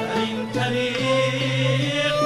در این طریق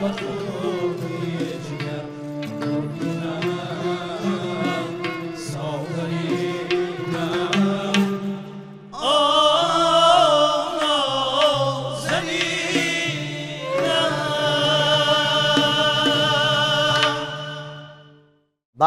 Ба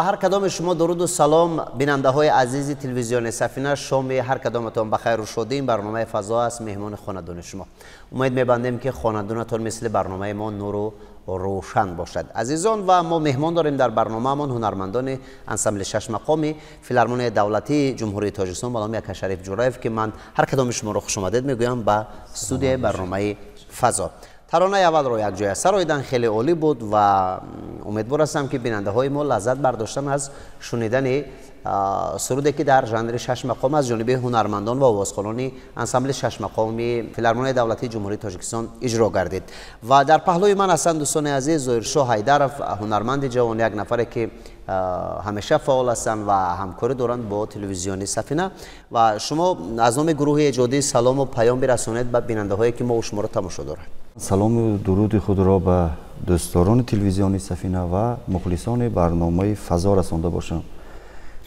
ҳар кадоми шумо дуруду салом, бинандаҳои азизи телевизиони Сафина. Шоми ҳар кадоматон ба хайру шодӣ. Ин барномаи фазо аст, меҳмони хонадони шумо. Умед мебандем, ки хонадонатон мисли барномаи мо нуру рӯшан бошад. Азизон, ва мо меҳмон дорем дар барномаамон ҳунармандони ансамбли шашмақоми филармонияи давлатии Ҷумҳурии Тоҷикистон ба номи Ака Шариф Ҷураев, ки ман ҳар кадоми шуморо хушомадед мегӯям ба студияи барномаи фазо. Таронаи аввалро якҷоя сароидан хеле олӣ буд ва умедвор ҳастам, ки бинандаҳои мо лаззат бардоштан аз шунидани суруде, ки дар жанри шашмақом аз ҷониби ҳунармандон ва овозхонони ансамбли шашмақоми филармонияи давлатии Ҷумҳурии Тоҷикистон иҷро гардид. Ва дар паҳлӯи ман ҳастанд, дӯстони азиз, Зоҳиршоҳ Ҳайдаров, ҳунарманди ҷавон, як нафаре, ки ҳамеша фаъол ҳастанд ва ҳамкорӣ доранд бо телевизиони Сафина. Ва шумо аз номи гурӯҳи эҷодӣ салому паём бирасонед ба бинандаҳое, ки мо шуморо тамошо доранд. Салому дуруди худро ба дӯстдорони телевизиони Сафина ва мухлисони барномаи фазо расонда бошам.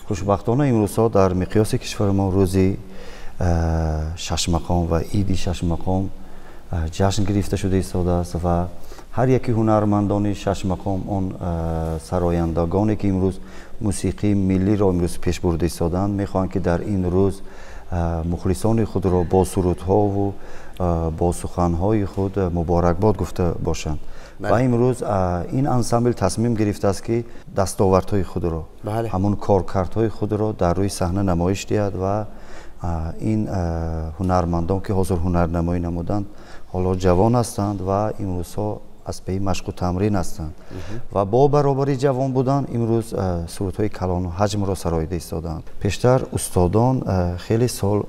Хушбахтона имрӯзҳо дар миқёси кишвари мо рӯзи шашмақом ва иди шашмақом ҷашн гирифта шуда истодааст ва ҳар яки ҳунармандони шашмақом, он сарояндагоне, ки имрӯз мусиқии миллиро имрӯз пеш бурда истодаанд, мехоҳанд, ки дар ин рӯз мухлисони худро бо сурудҳову бо суханҳои худ муборакбод гуфта бошанд. Ва имрӯз ин ансамбл тасмим гирифтааст, ки дастовардҳои худро, ҳамон коркардҳои худро дар рӯи саҳна намоиш диҳад ва ин ҳунармандон, ки ҳозир ҳунарнамоӣ намуданд, ҳоло ҷавон ҳастанд ва имрӯзҳо аз паи машқу тамрин ҳастанд ва бо баробари ҷавон будан имрӯз сурудҳои калону ҳаҷмро сароида истодаанд. Пештар устодон хеле сол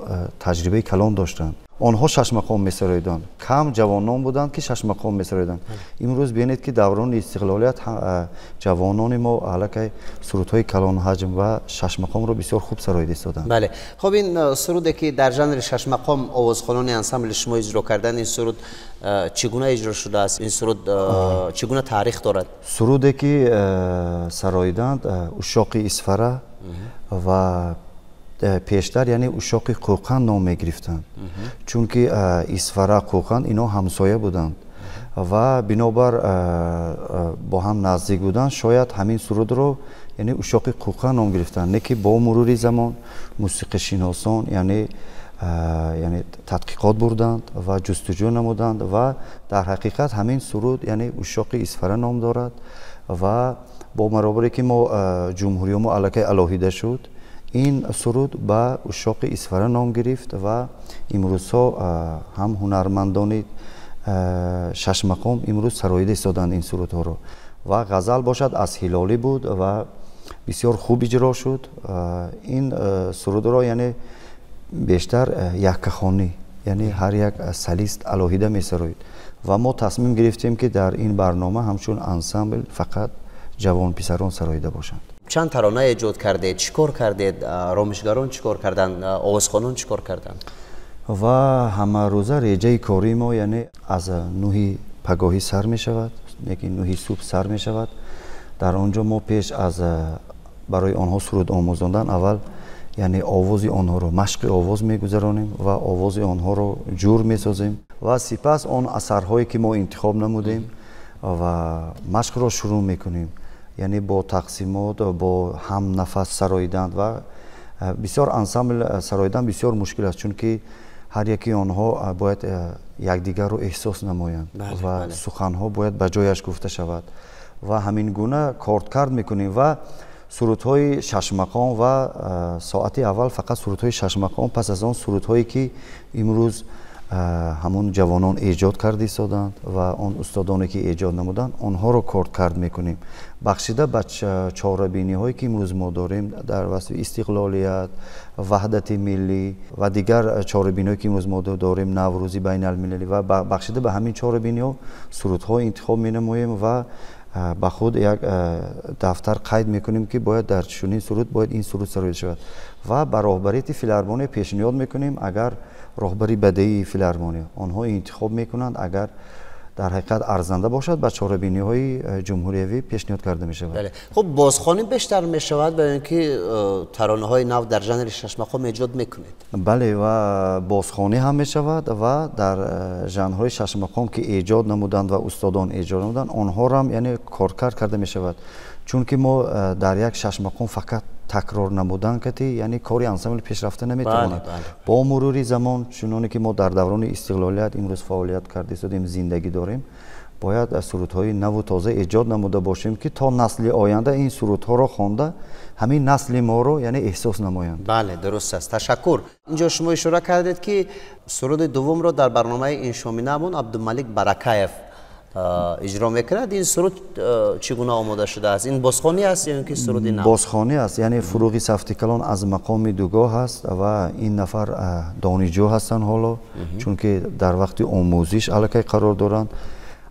таҷрибаи калон доштанд, онҳо шашмақом месароиданд. Кам ҷавонон буданд, ки шашмақом месароиданд. Имрӯз бинед, ки даврони истиқлолият ҷавонони мо аллакай сурудҳои калонҳаҷм ва шашмақомро бисёр хуб сароида истоданд. Бале, хуб, ин суруде, ки дар жанри шашмақом овозхонони ансамбли шумо иҷро карданд, ин суруд чӣ гуна иҷро шудааст? Ин суруд чӣ гуна таърих дорад? Суруде, ки сароиданд, Ушоқи Исфара ва пештар яъне Ушоқи Қӯқанд ном мегирифтанд, чунки Исфара, Қӯқанд ино ҳамсоя буданд ва бинобар бо ҳам наздик буданд, шояд ҳамин сурудро яъне Ушоқи Қӯқанд ном гирифтанд. Не ки бо мурури замон мусиқишиносон яъне тадқиқот бурданд ва ҷустуҷӯ намуданд ва дар ҳақиқат ҳамин суруд яъне Ушоқи Исфара ном дорад. Ва бо баробаре ки мо ҷумҳурии мо аллакай алоҳида шуд, ин суруд ба Ушоқи Исфара ном гирифт ва имрӯзҳо ҳам ҳунармандони шашмақом имрӯз сароида истоданд ин сурудҳоро. Ва ғазал бошад, аз Ҳилолӣ буд ва бисёр хуб иҷро шуд. Ин сурудро яъне бештар яккахонӣ, яъне ҳар як солист алоҳида месароид ва мо тасмим гирифтем, ки дар ин барнома ҳамчун ансамбл фақат ҷавонписарон сароида бошанд. Чанд тарона эҷод кардед? Чӣ кор кардед? Ромишгарон чӣ кор карданд? Овозхонон чӣ кор карданд? Ва ҳамарӯза реҷаи кории мо яъне аз 9 пагоҳӣ сар мешавад, яки 9 субҳ сар мешавад. Дар он ҷо мо пеш аз барои онҳо суруд омӯзондан аввал яъне овози онҳоро, машқи овоз мегузаронем ва овози онҳоро ҷур месозем ва сипас он асарҳое, ки мо интихоб намудем, ва машқро шурӯъ мекунем, яъне бо тақсимот, бо ҳамнафас сароидан. Ва бисёр ансамбл сароидан бисёр мушкил аст, чунки ҳар яки онҳо бояд якдигарро эҳсос намоянд ва суханҳо бояд ба ҷояш гуфта шавад ва ҳамин гуна кордкард мекунем. Ва сурудҳои шашмақом ва соати аввал фақат сурудҳои шашмақом, пас аз он сурудҳое, ки имрӯз ҳамон ҷавонон эҷод карда истоданд ва он устодоне, ки эҷод намуданд, онҳоро кордкард мекунем, бахшида ба чорабиниҳое, ки имрӯз мо дорем дар васфи истиқлолият, ваҳдати миллӣ ва дигар чорабиниҳое, ки имрӯз мо дорем, Наврӯзи байналмилалӣ, ва бахшида ба ҳамин чорабиниҳо сурудҳо интихоб менамоем ва ба худ як дафтар қайд мекунем, ки бояд дар чунин суруд бояд ин суруд сароида шавад ва ба роҳбарияти филармония пешниҳод мекунем. Агар роҳбари бадеии филармония онҳо интихоб мекунанд, агар дар ҳақиқат арзанда бошад, ба чорабиниҳои ҷумҳуриявӣ пешниҳод карда мешавад. Бале. Хуб, бозхонӣ бештар мешавад ба ин ки таронаҳои нав дар жанри шашмақом эҷод мекунед? Бале, ва бозхонӣ ҳам мешавад ва дар жанрҳои шашмақом ки эҷод намуданд ва устодон эҷод намуданд, онҳоро ҳам яъне коркард карда мешавад. Чунки мо дар як шашмақом фақат такрор намудан кати, яъне кори ансамбл пешрафта наметавонад. Бо мурури замон, чуноне ки мо дар даврони истиқлолият имрӯз фаъолият карда истодем, зиндагӣ дорем, бояд сурудҳои наву тоза эҷод намуда бошем, ки то насли оянда ин сурудҳоро хонда ҳамин насли моро яъне эҳсос намоянд. Бале, дуруст аст. Ташаккур. Инҷо шумо ишора кардед, ки суруди дуввумро дар барномаи ин шоминамон Абдумалик Баракаев иҷро мекунад. Ин суруд чӣ гуна омода шудааст? Ин бозхонӣ аст ё ин ки суруди нав? Бозхонӣ аст, яъне Фуруғи Сафтикалон аз мақоми дугоҳ аст ва ин нафар донишҷӯ ҳастанд ҳоло, чунки дар вақти омӯзиш аллакай қарор доранд.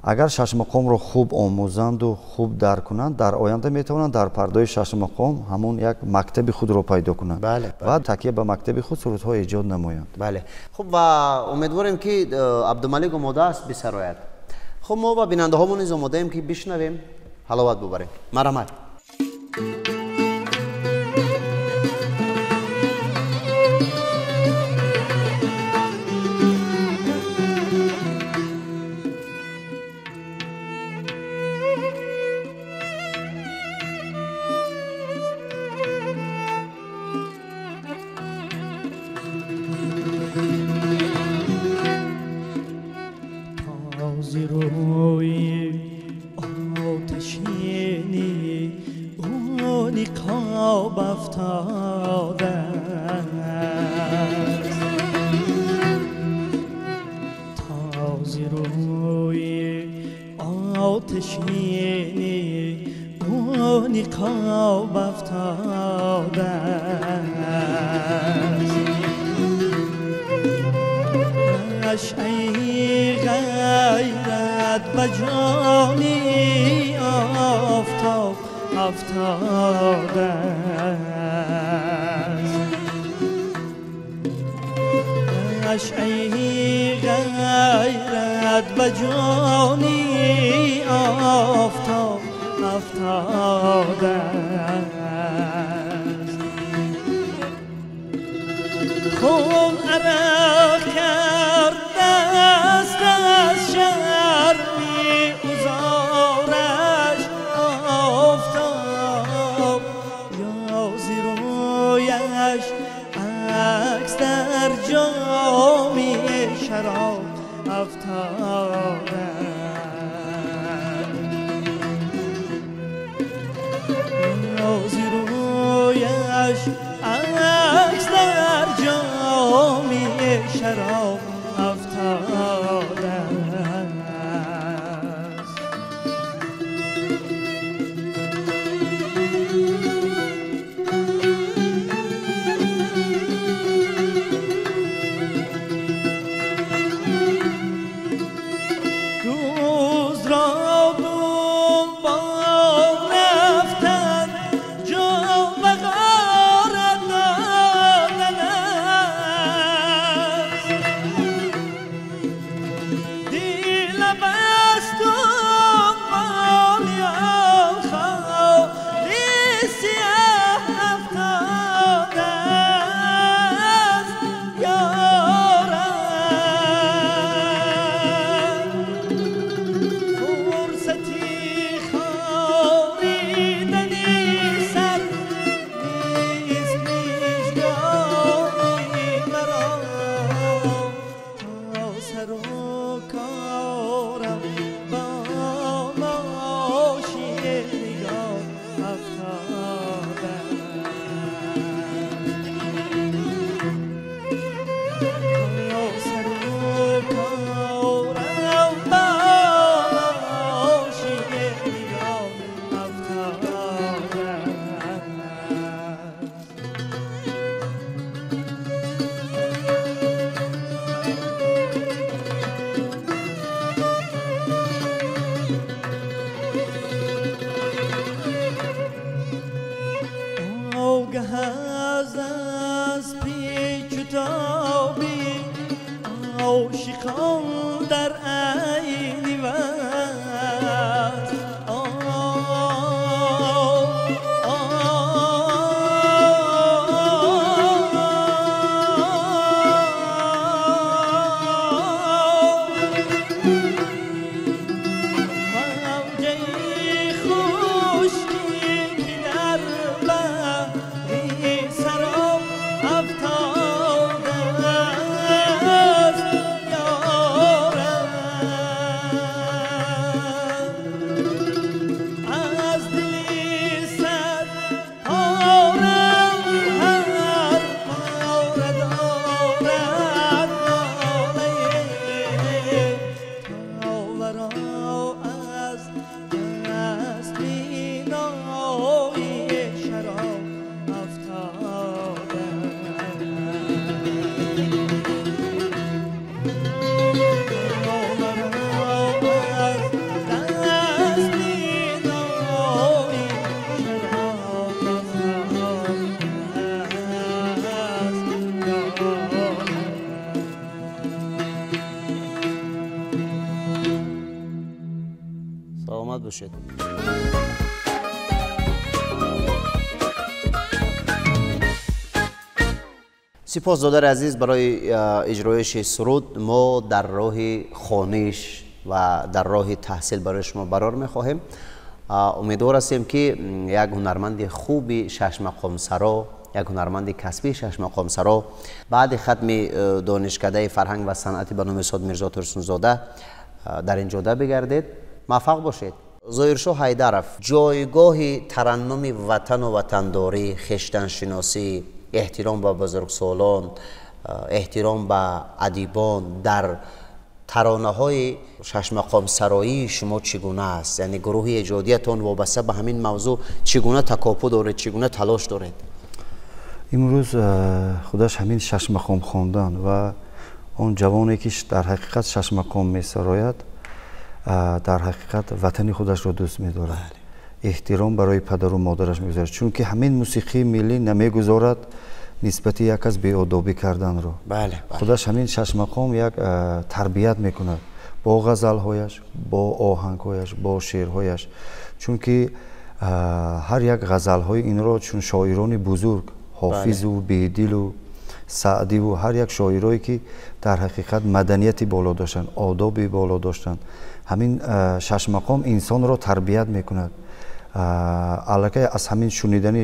Агар шашмақомро хуб омӯзанду хуб дарк кунанд, дар оянда метавонанд дар пардаи шашмақом ҳамон як мактаби худро пайдо кунанд ва такя ба мактаби худ сурудҳо эҷод намоянд. Бале. Хуб, ва умедворем, ки Абдумалик омода аст бисарояд. Хуб, мо ба бинандаҳомон низ омодаем, ки бишнавем, ҳаловат бубарем. Марҳамат. Саломат бошед. Сипос додари азиз барои иҷроиши суруд. Мо дар роҳи хониш ва дар роҳи таҳсил барои шумо барор мехоҳем. Умедвор ҳастем ки як ҳунарманди хуби шашмақомсаро, як ҳунарманди касбии шашмақомсаро баъди хатми донишкадаи фарҳанг ва санъати ба номи Устод Мирзо Турсунзода дар ин ҷода бигардед. Муваффақ бошед. Зоҳиршоҳ Ҳайдаров, ҷойгоҳи тараннуми ватану ватандорӣ, хештаншиносӣ, эҳтиром ба бузургсолон, эҳтиром ба адибон дар таронаҳои шашмақомсароии шумо чӣ гуна аст? Яъне гурӯҳи эҷодиятон вобаста ба ҳамин мавзӯъ чӣ гуна такопӯ доред, чӣ гуна талош доред? Имрӯз худаш ҳамин шашмақом хондан ва он ҷавоне ки дар ҳақиқат шашмақом месарояд, дар ҳақиқат ватани худашро дӯст медорад, эҳтиром барои падару модараш мегузорад, чунки ҳамин мусиқии миллӣ намегузорад нисбати як аз беодобӣ карданро. Худаш ҳамин шашмақом як тарбият мекунад бо ғазалҳояш, бо оҳангҳояш, бо шеърҳояш, чунки ҳар як ғазалҳои инро чун шоирони бузург Ҳофизу Бедилу Саъдиву ҳар як шоирое ки дар ҳақиқат маданияти боло доштанд, одоби боло доштанд, ҳамин шашмақом инсонро тарбият мекунад. Аллакай аз ҳамин шунидани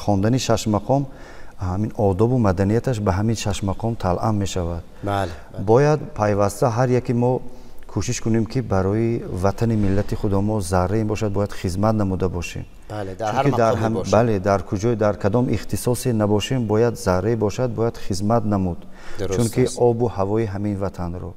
хондани шашмақом ҳамин одобу маданияташ ба ҳамин шашмақом талъам мешавад. Бояд пайваста ҳар яке мо кӯшиш кунем ки барои ватани миллати худо мо зарраем бошад, бояд хизмат намуда бошем. Бале, дар куҷой, дар кадом ихтисосе набошем, бояд заррае бошад, бояд хизмат намуд, чунки обу ҳавои ҳамин ватанро,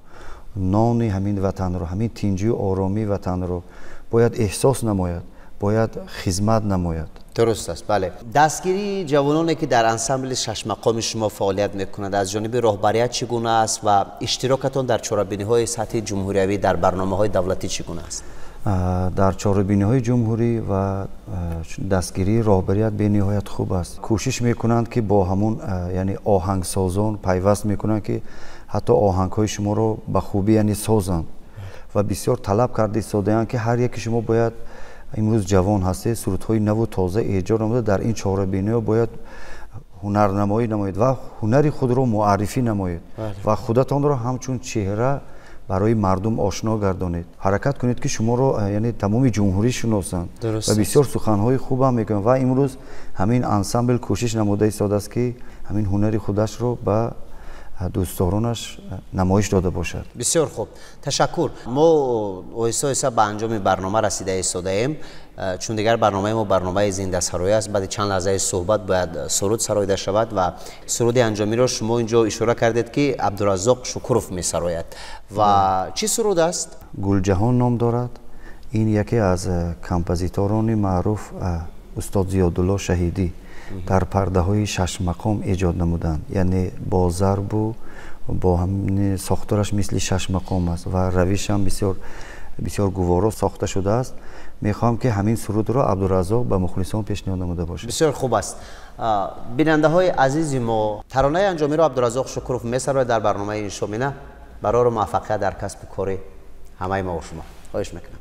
нони ҳамин ватанро, ҳамин тинҷию оромии ватанро бояд эҳсос намояд, бояд хизмат намояд. Дуруст аст, бале. Дастгирии ҷавононе ки дар ансамбли шашмақоми шумо фаъолият мекунанд аз ҷониби роҳбарият чӣ гуна аст ва иштирокатон дар чорабиниҳои сатҳи ҷумҳуриявӣ дар барномаҳои давлатӣ чӣ гуна аст? Дар чорабиниҳои ҷумҳурӣ ва дастгирии роҳбарият бениҳоят хуб аст. Кӯшиш мекунанд ки бо ҳамун яъне оҳангсозон пайваст мекунанд ки ҳатто оҳангҳои шуморо ба хубӣ яъне созанд ва бисёр талаб карда истодаанд ки ҳар яке шумо бояд имрӯз ҷавон ҳастед, сурудҳои наву тоза эҷод намуда дар ин чорабиниҳо бояд ҳунарнамоӣ намоед ва ҳунари худро муаррифӣ намоед ва худатонро ҳамчун чеҳра барои мардум ошно гардонед. Ҳаракат кунед ки шуморо яъне тамоми ҷумҳурӣ шиносанд ва бисёр суханҳои хубам мекунанд ва имрӯз ҳамин ансамбл кӯшиш намуда истодааст ки ҳамин ҳунари худашро ба дӯстдоронаш намоиш дода бошад. Бисёр хуб, ташаккур. Мо оҳиста оҳиста ба анҷоми барнома расида истодаем, чун дигар барномаи мо барномаи зиндасароӣ аст. Баъди чанд лаҳзаи суҳбат бояд суруд сароида шавад ва суруди анҷомиро шумо инҷо ишора кардед ки Абдураззоқ Шукуров месарояд. Ва чӣ суруд аст? Гулҷаҳон ном дорад. Ин яке аз композиторони маъруф устод Зиёдулло Шаҳидӣ дар пардаҳои шашмақом эҷод намуданд, яъне бо зарбу бо ҳамин сохтораш мисли шашмақом аст ва равишам бисёр бисёр гуворо сохта шудааст. Мехоҳам ки ҳамин сурудро Абдураззоқ ба мухлисон пешниҳод намуда бошад. Бисёр хуб аст. Бинандаҳои азизи мо, таронаи анҷомиро Абдураззоқ Шукуров месарояд дар барномаи Иншомина. Барору муваффақият дар касбу кори ҳамаи мо ва шумо хоҳиш мекунам.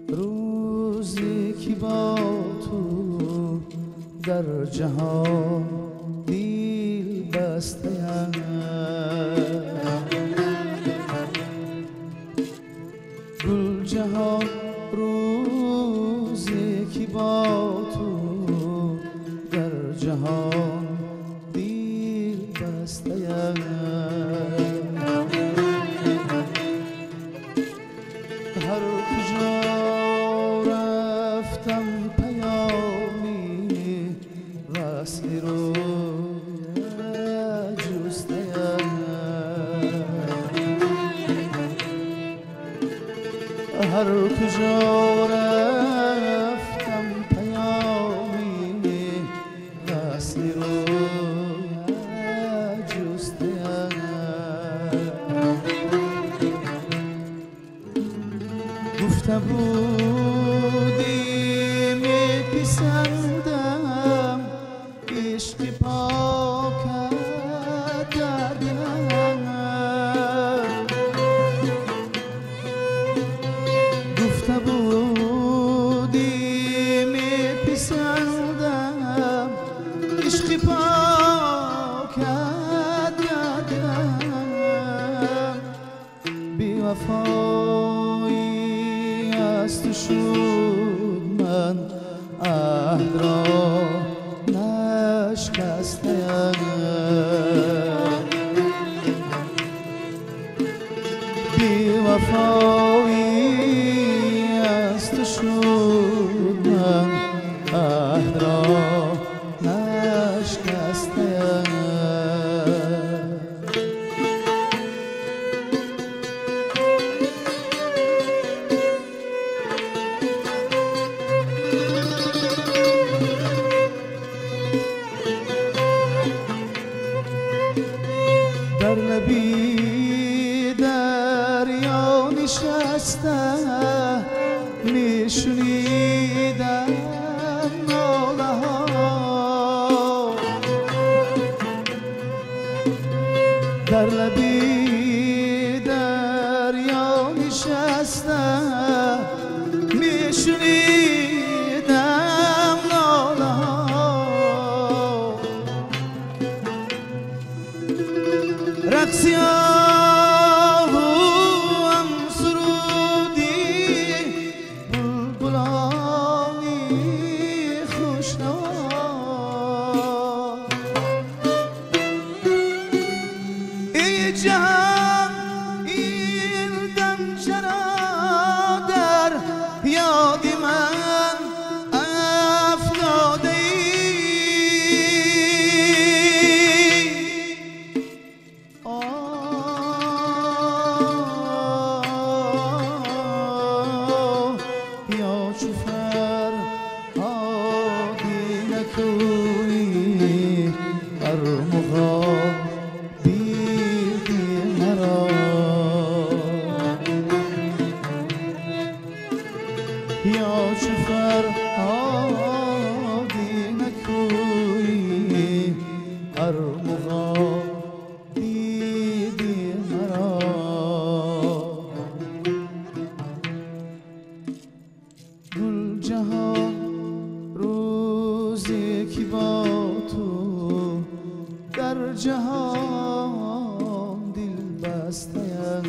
روزی که با تو در جهان دل بسته‌ام، گل جهان روزی که با تو در جهان دل بسته‌ام، هر کجا هر کجا رفتم پیامی وصل روی جستم. گفته بودی میپسندم عشق پاک در دلم. گفته بودی میپسندم عشق پاک در دلم. بی‌وفایی از تو شد من عهد را نشکستم. بی‌وفایی از تو شد من عهد را نشکستم. در لبی دریا نشسته میشنیدم ناله ها. در لبی دریا نشسته میشنیدم ناله ها. رقصی آهوم سرودی بلبلانی خوشنوا. ای جهان این دم چرا در یاد من افتاده ای؟ یا چو فرهادی نکنی ارمغان دیدی مرا. یا چو فرهادی نکنی ارمغان دیدی مرا. گل جهان روزی که با تو در جهان دل بسته‌ام.